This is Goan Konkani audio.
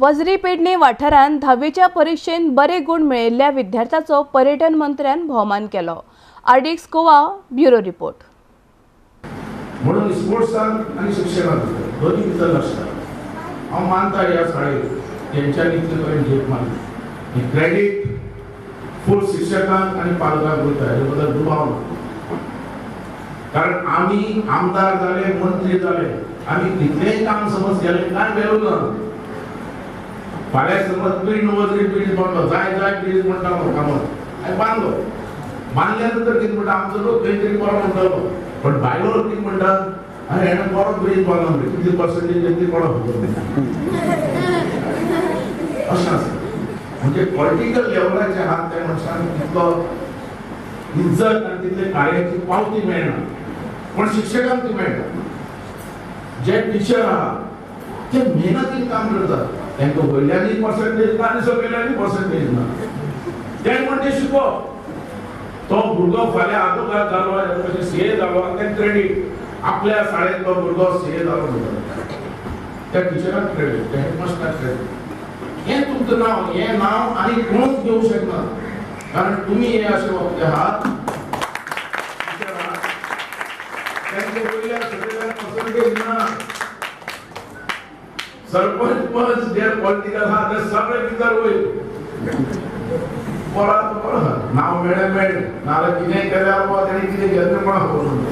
वजरी पेडणे वाठारांत धावेच्या परिक्षेत बरे गुण मेळिल्ल्या विद्यार्थ्याचो पर्यटन मंत्र्यान भोवमान केलो. RDX Goa bureau report. म्हणून स्पोर्ट्सांत आनी शिक्षणात दोन्ही भितर आसता. हांव मानता ह्या शाळेत तेंच्यांनी इतले कडेन झेप मारली. क्रेडीट फूल शिक्षकांक आनी पालकांक वयता हेजे बद्दल दुबाव ना. कारण आमी आमदार जाले, मंत्री जाले, आमी कितलेंय काम समज केलें कांय मेळूं ना. फाल्यां समज पिर्ण वजरी ब्रिज बांदलो, जाय जाय ब्रिज म्हणटालो कामत आनी बांदलो. बांदल्या नंतर कितें म्हणटा आमचो लोक खंय तरी बरो म्हणटालो, पण भायलो लोक कितें म्हणटात, अरे हेणें बरो ब्रिज बांदलो रे, कितली पर्संटेज येतली कोणाक खबर ना. अशें आसा. म्हणजे पॉलिटिकल लेवलाचे हात त्या मनशान तितलो इज्जत आनी तितले कार्याची पावती मेळना, पण शिक्षकांक ती मेळटा. जे टिचर आहा ते मेहनतीन काम करतात, तांकां वयल्यानूय पर्संटेज ना आनी सकयल्यानूय पर्संटेज ना. तें म्हणजे शिकोवप. तो भुरगो फाल्यां आदवोगाद जालो, कशें सीए जालो, तें क्रेडीट आपल्या शाळेंतलो भुरगो सीए जालो म्हणटा त्या टिचराक क्रेडीट, त्या हेडमास्टराक क्रेडीट. हें तुमचें नांव, हें नांव आनी कोणूच घेवंक शकना, कारण तुमी हे अशे वक्ते आहात टिचर आहात, तांचे वयल्या सकयल्यान पर्संटेज ना. सरपंच पंच जे पॉलिटिकल आहा ते सगळे भितर वयर बरो बरो नांव मेळ्ळें मेळ्ळें, नाजाल्यार कितेंय केल्यार बाबा तेणी कितें केलें कोणाक खबर ना.